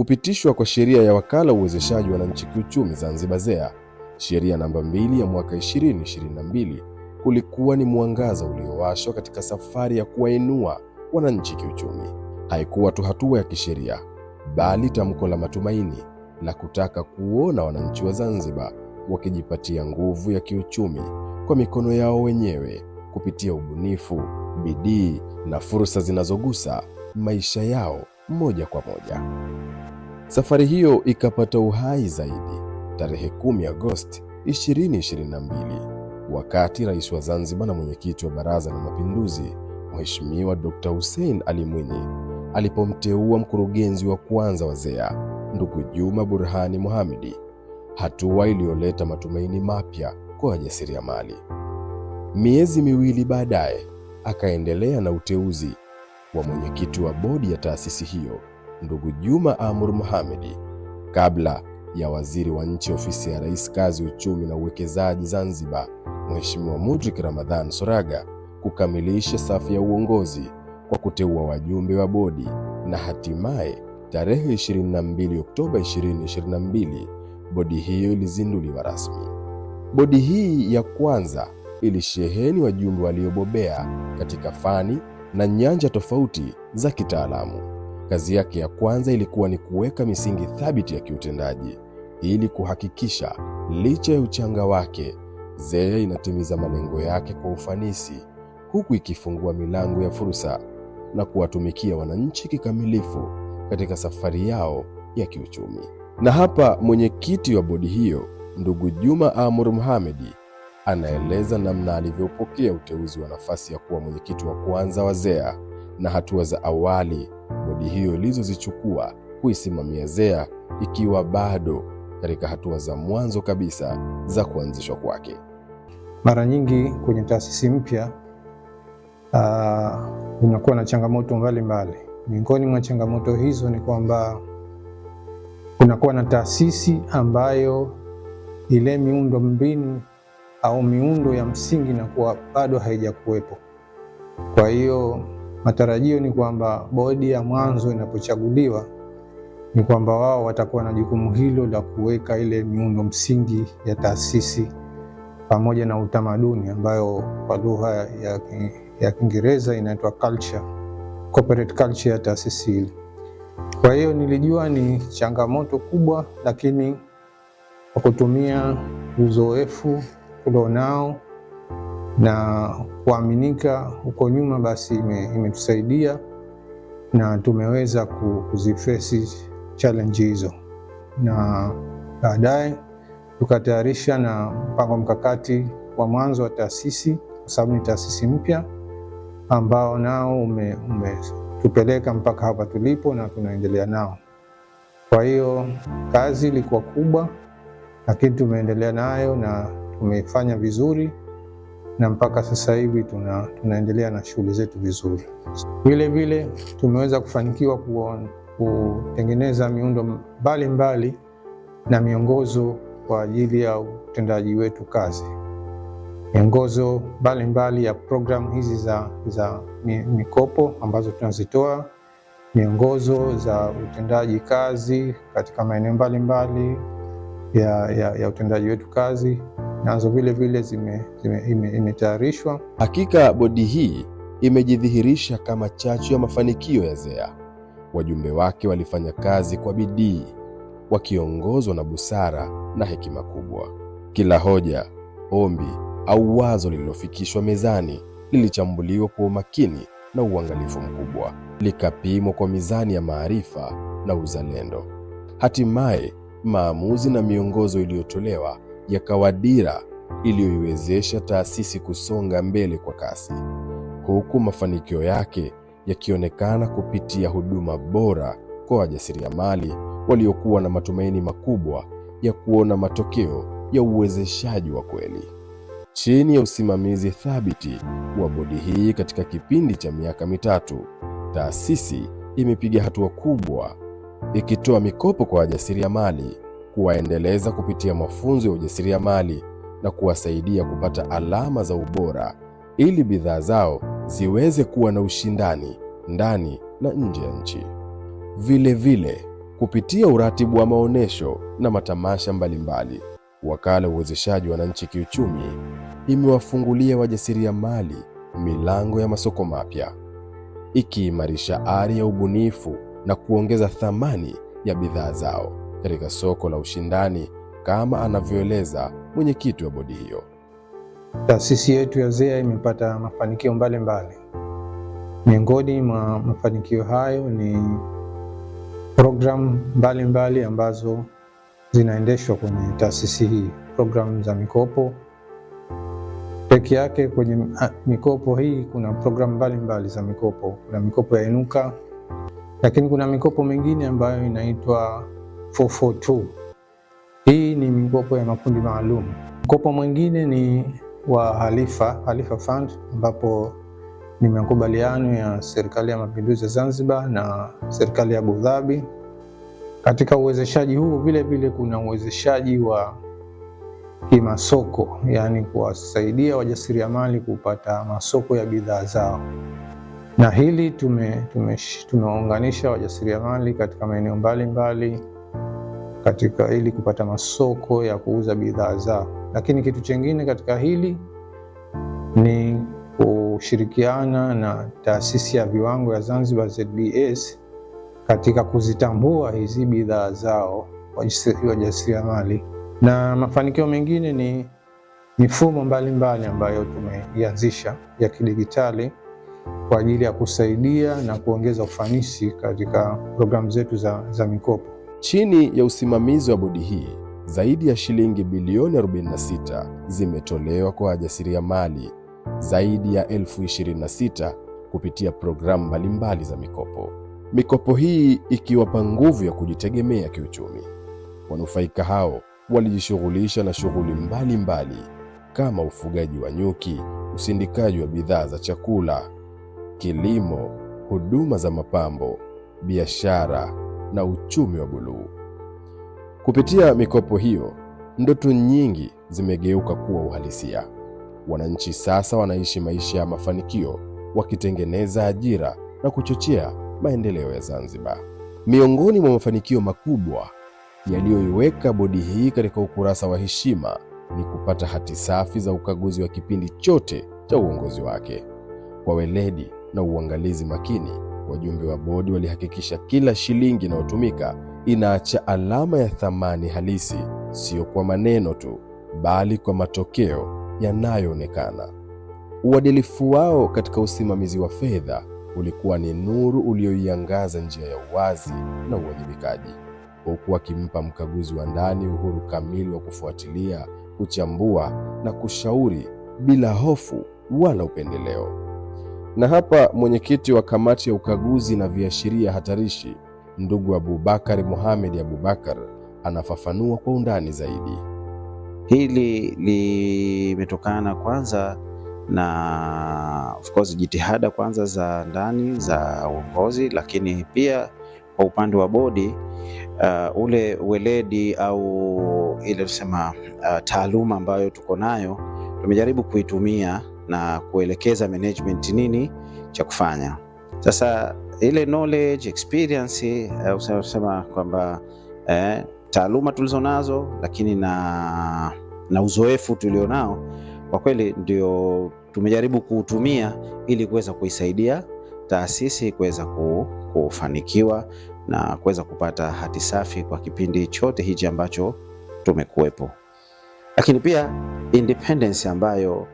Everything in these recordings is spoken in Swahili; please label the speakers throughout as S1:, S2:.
S1: Kupitishwa kwa sheria ya Wakala Uwezeshaji Wananchi Kiuchumi Zanzibar ZEA, sheria namba 2 ya mwaka 2022, kulikuwa ni mwangaza uliowashwa katika safari ya kuwainua wananchi kiuchumi. Haikuwa tu hatua ya kisheria, bali tamko la matumaini la kutaka kuona wananchi wa Zanzibar wakijipatia nguvu ya kiuchumi kwa mikono yao wenyewe kupitia ubunifu, bidii na fursa zinazogusa maisha yao moja kwa moja. Safari hiyo ikapata uhai zaidi tarehe 10 Agosti 2022 wakati Rais wa Zanzibar na Mwenyekiti wa Baraza la Mapinduzi, Mheshimiwa Dr. Hussein Ali Mwinyi, alipomteua mkurugenzi wa kwanza wa ZEA, ndugu Juma Burhani Mohamedi, hatua iliyoleta matumaini mapya kwa wajasiriamali. Miezi miwili baadaye akaendelea na uteuzi wa mwenyekiti wa bodi ya taasisi hiyo, ndugu Juma Amur Mohamedi, kabla ya waziri wa nchi, Ofisi ya Rais, Kazi, Uchumi na Uwekezaji Zanzibar, Mheshimiwa Mudrik Ramadhan Soraga, kukamilisha safu ya uongozi kwa kuteua wajumbe wa bodi na hatimaye tarehe 22 Oktoba 2022 bodi hiyo ilizinduliwa rasmi. Bodi hii ya kwanza ilisheheni wajumbe waliobobea katika fani na nyanja tofauti za kitaalamu. Kazi yake ya kwanza ilikuwa ni kuweka misingi thabiti ya kiutendaji ili kuhakikisha licha ya uchanga wake, ZEA inatimiza malengo yake kwa ufanisi, huku ikifungua milango ya fursa na kuwatumikia wananchi kikamilifu katika safari yao ya kiuchumi. Na hapa mwenyekiti wa bodi hiyo, ndugu Juma Amur Mohamedi, anaeleza namna alivyopokea uteuzi wa nafasi ya kuwa mwenyekiti wa kwanza wa ZEA na hatua za awali bodi hiyo ilizozichukua kuisimamia ZEA ikiwa bado katika hatua za mwanzo kabisa za kuanzishwa kwake.
S2: Mara nyingi kwenye taasisi mpya kunakuwa na changamoto mbalimbali. Miongoni mwa changamoto hizo ni kwamba kunakuwa na taasisi ambayo ile miundo mbinu au miundo ya msingi inakuwa bado haijakuwepo. Kwa hiyo matarajio ni kwamba bodi ya mwanzo inapochaguliwa ni kwamba wao watakuwa na jukumu hilo la kuweka ile miundo msingi ya taasisi pamoja na utamaduni ambayo kwa lugha ya Kiingereza inaitwa culture, corporate culture ya taasisi ile. Kwa hiyo nilijua ni changamoto kubwa, lakini kwa kutumia uzoefu tulionao na kuaminika huko nyuma, basi imetusaidia na tumeweza kuzifesi challenge hizo, na baadaye tukatayarisha na mpango mkakati wa mwanzo wa taasisi, kwa sababu ni taasisi mpya, ambao nao umetupeleka mpaka hapa tulipo na tunaendelea nao. Kwa hiyo kazi ilikuwa kubwa, lakini tumeendelea nayo na tumefanya vizuri na mpaka sasa hivi tunaendelea na shughuli zetu vizuri. Vile vile tumeweza kufanikiwa kutengeneza miundo mbalimbali na miongozo kwa ajili ya utendaji wetu kazi, miongozo mbalimbali ya programu hizi za mikopo ambazo tunazitoa, miongozo za utendaji kazi katika maeneo mbalimbali ya utendaji wetu kazi nazo vile vile imetayarishwa.
S1: Hakika bodi hii imejidhihirisha kama chachu ya mafanikio ya ZEA. Wajumbe wake walifanya kazi kwa bidii, wakiongozwa na busara na hekima kubwa. Kila hoja, ombi au wazo lililofikishwa mezani lilichambuliwa kwa umakini na uangalifu mkubwa, likapimwa kwa mizani ya maarifa na uzalendo. Hatimaye, maamuzi na miongozo iliyotolewa yakawa dira iliyoiwezesha taasisi kusonga mbele kwa kasi, huku mafanikio yake yakionekana kupitia huduma bora kwa wajasiriamali waliokuwa na matumaini makubwa ya kuona matokeo ya uwezeshaji wa kweli. Chini ya usimamizi thabiti wa bodi hii katika kipindi cha miaka 3, taasisi imepiga hatua kubwa, ikitoa mikopo kwa wajasiriamali, kuwaendeleza kupitia mafunzo ya ujasiriamali na kuwasaidia kupata alama za ubora ili bidhaa zao ziweze kuwa na ushindani ndani na nje ya nchi. Vile vile, Kupitia uratibu wa maonesho na matamasha mbalimbali, Wakala wa Uwezeshaji Wananchi Kiuchumi imewafungulia wajasiriamali milango ya masoko mapya, ikiimarisha ari ya ubunifu na kuongeza thamani ya bidhaa zao katika soko la ushindani, kama anavyoeleza mwenyekiti wa bodi hiyo.
S2: Taasisi yetu ya ZEA imepata mafanikio mbalimbali. Miongoni mwa mafanikio hayo ni programu mbalimbali ambazo zinaendeshwa kwenye taasisi hii, programu za mikopo peke yake. Kwenye mikopo hii kuna programu mbalimbali za mikopo. Kuna mikopo ya Inuka, lakini kuna mikopo mingine ambayo inaitwa 442. Hii ni mikopo ya makundi maalum. Mkopo mwingine ni wa Halifa, Halifa Fund, ambapo ni makubaliano ya Serikali ya Mapinduzi ya Zanzibar na serikali ya Abu Dhabi. Katika uwezeshaji huu vile vile kuna uwezeshaji wa kimasoko, yaani kuwasaidia wajasiriamali kupata masoko ya bidhaa zao, na hili tumewaunganisha wajasiriamali katika maeneo mbalimbali katika ili kupata masoko ya kuuza bidhaa zao. Lakini kitu chengine katika hili ni kushirikiana na taasisi ya viwango ya Zanzibar ZBS katika kuzitambua hizi bidhaa zao wajasiriamali. Na mafanikio mengine ni mifumo mbalimbali ambayo tumeianzisha ya kidigitali kwa ajili ya kusaidia na kuongeza ufanisi katika programu zetu za mikopo.
S1: Chini ya usimamizi wa bodi hii, zaidi ya shilingi bilioni 46 zimetolewa kwa wajasiriamali zaidi ya 26,000 kupitia programu mbalimbali za mikopo. Mikopo hii ikiwapa nguvu ya kujitegemea kiuchumi. Wanufaika hao walijishughulisha na shughuli mbalimbali kama ufugaji wa nyuki, usindikaji wa bidhaa za chakula, kilimo, huduma za mapambo, biashara na uchumi wa buluu. Kupitia mikopo hiyo, ndoto nyingi zimegeuka kuwa uhalisia. Wananchi sasa wanaishi maisha ya mafanikio, wakitengeneza ajira na kuchochea maendeleo ya Zanzibar. Miongoni mwa mafanikio makubwa yaliyoiweka bodi hii katika ukurasa wa heshima ni kupata hati safi za ukaguzi wa kipindi chote cha uongozi wake. Kwa weledi na uangalizi makini, wajumbe wa bodi walihakikisha kila shilingi inayotumika inaacha alama ya thamani halisi, sio kwa maneno tu, bali kwa matokeo yanayoonekana. Uadilifu wao katika usimamizi wa fedha ulikuwa ni nuru ulioiangaza njia ya uwazi na uwajibikaji, huku akimpa mkaguzi wa ndani uhuru kamili wa kufuatilia, kuchambua na kushauri bila hofu wala upendeleo. Na hapa mwenyekiti wa kamati ya ukaguzi na viashiria hatarishi, ndugu Abubakar Mohamed Abubakar, anafafanua kwa undani zaidi.
S3: Hili limetokana kwanza na of course jitihada kwanza za ndani za uongozi, lakini pia kwa upande wa bodi ule weledi au ile tusema taaluma ambayo tuko nayo tumejaribu kuitumia na kuelekeza management nini cha kufanya. Sasa ile knowledge experience, usema kwamba taaluma tulizonazo lakini na uzoefu tulionao kwa kweli ndio tumejaribu kuutumia ili kuweza kuisaidia taasisi kuweza kufanikiwa na kuweza kupata hati safi kwa kipindi chote hichi ambacho tumekuwepo. Lakini pia independence ambayo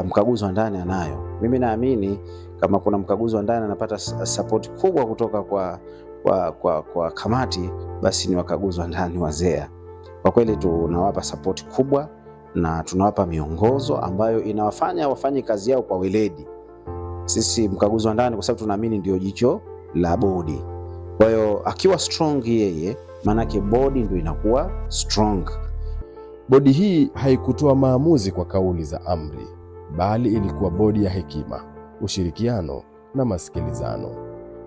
S3: mkaguzi wa ndani anayo. Mimi naamini kama kuna mkaguzi wa ndani anapata support kubwa kutoka kwa kamati, basi ni wakaguzi wa ndani wa ZEA. Kwa kweli tunawapa support kubwa na tunawapa miongozo ambayo inawafanya wafanye kazi yao kwa weledi. Sisi mkaguzi wa ndani, kwa sababu tunaamini ndio jicho la bodi. Kwa hiyo akiwa strong yeye, maanake bodi ndio inakuwa strong.
S1: Bodi hii haikutoa maamuzi kwa kauli za amri, bali ilikuwa bodi ya hekima, ushirikiano na masikilizano.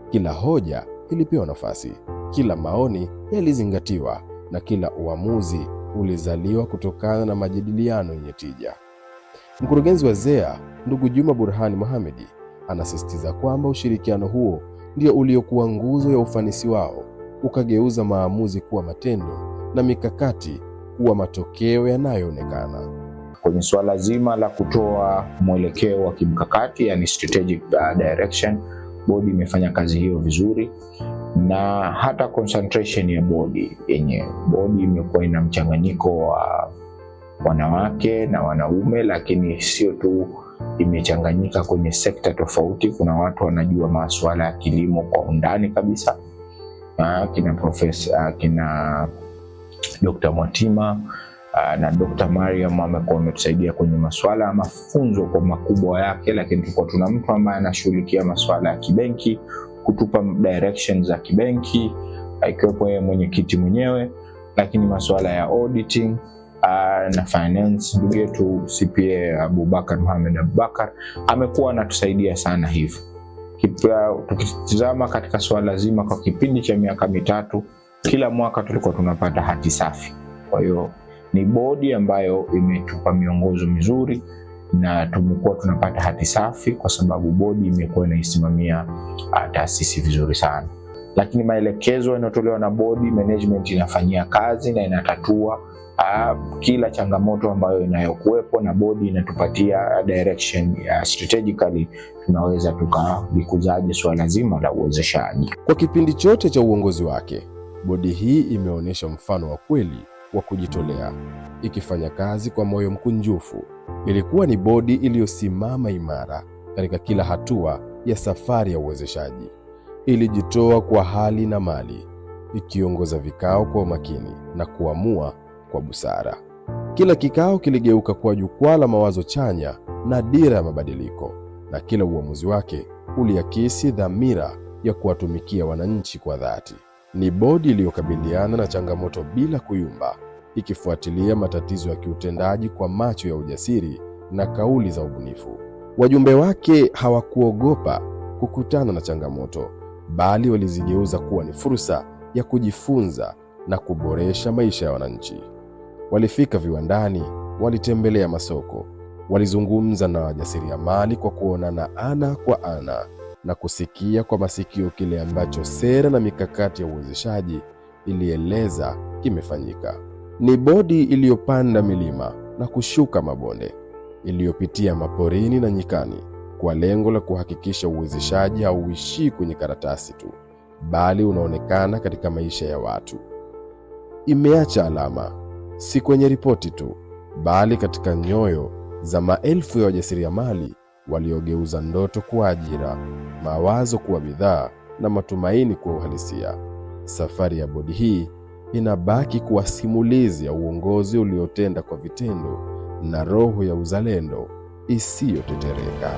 S1: Kila hoja ilipewa nafasi, kila maoni yalizingatiwa na kila uamuzi ulizaliwa kutokana na majadiliano yenye tija. Mkurugenzi wa ZEA ndugu Juma Burhani Mohamedi anasisitiza kwamba ushirikiano huo ndio uliokuwa nguzo ya ufanisi wao ukageuza maamuzi kuwa matendo na mikakati kuwa matokeo yanayoonekana.
S4: Kwenye suala zima la kutoa mwelekeo wa kimkakati, yani strategic direction, bodi imefanya kazi hiyo vizuri, na hata concentration ya bodi yenyewe. Bodi imekuwa ina mchanganyiko wa wanawake na wanaume, lakini sio tu imechanganyika kwenye sekta tofauti. Kuna watu wanajua masuala ya kilimo kwa undani kabisa, kina profesa, kina Dr. Mwatima na Dr. Mariam amekuwa ametusaidia kwenye masuala ya mafunzo kwa makubwa yake, lakini tulikuwa tuna mtu ambaye anashughulikia masuala ya kibenki, kutupa direction za kibenki, ikiwepo yeye mwenyekiti mwenyewe, lakini masuala ya auditing na finance, ndugu yetu CPA Abubakar Mohamed Abubakar amekuwa anatusaidia sana hivyo. Tukitizama katika suala zima kwa kipindi cha miaka 3, kila mwaka tulikuwa tunapata hati safi. Kwa hiyo ni bodi ambayo imetupa miongozo mizuri na tumekuwa tunapata hati safi kwa sababu bodi imekuwa inaisimamia taasisi vizuri sana. Lakini maelekezo yanayotolewa na bodi, management inafanyia kazi na inatatua kila changamoto ambayo inayokuwepo, na bodi inatupatia direction ya strategically tunaweza tukalikuzaje swala zima la uwezeshaji.
S1: Kwa kipindi chote cha uongozi wake, bodi hii imeonyesha mfano wa kweli wa kujitolea, ikifanya kazi kwa moyo mkunjufu. Ilikuwa ni bodi iliyosimama imara katika kila hatua ya safari ya uwezeshaji. Ilijitoa kwa hali na mali, ikiongoza vikao kwa umakini na kuamua kwa busara. Kila kikao kiligeuka kuwa jukwaa la mawazo chanya na dira ya mabadiliko, na kila uamuzi wake uliakisi dhamira ya kuwatumikia wananchi kwa dhati. Ni bodi iliyokabiliana na changamoto bila kuyumba, ikifuatilia matatizo ya kiutendaji kwa macho ya ujasiri na kauli za ubunifu. Wajumbe wake hawakuogopa kukutana na changamoto, bali walizigeuza kuwa ni fursa ya kujifunza na kuboresha maisha ya wananchi. Walifika viwandani, walitembelea masoko, walizungumza na wajasiriamali kwa kuonana ana kwa ana na kusikia kwa masikio kile ambacho sera na mikakati ya uwezeshaji ilieleza kimefanyika. Ni bodi iliyopanda milima na kushuka mabonde, iliyopitia maporini na nyikani kwa lengo la kuhakikisha uwezeshaji hauishii kwenye karatasi tu, bali unaonekana katika maisha ya watu. Imeacha alama, si kwenye ripoti tu, bali katika nyoyo za maelfu ya wajasiriamali waliogeuza ndoto kuwa ajira, mawazo kuwa bidhaa na matumaini kuwa uhalisia. Safari ya bodi hii inabaki kuwa simulizi ya uongozi uliotenda kwa vitendo na roho ya uzalendo isiyotetereka.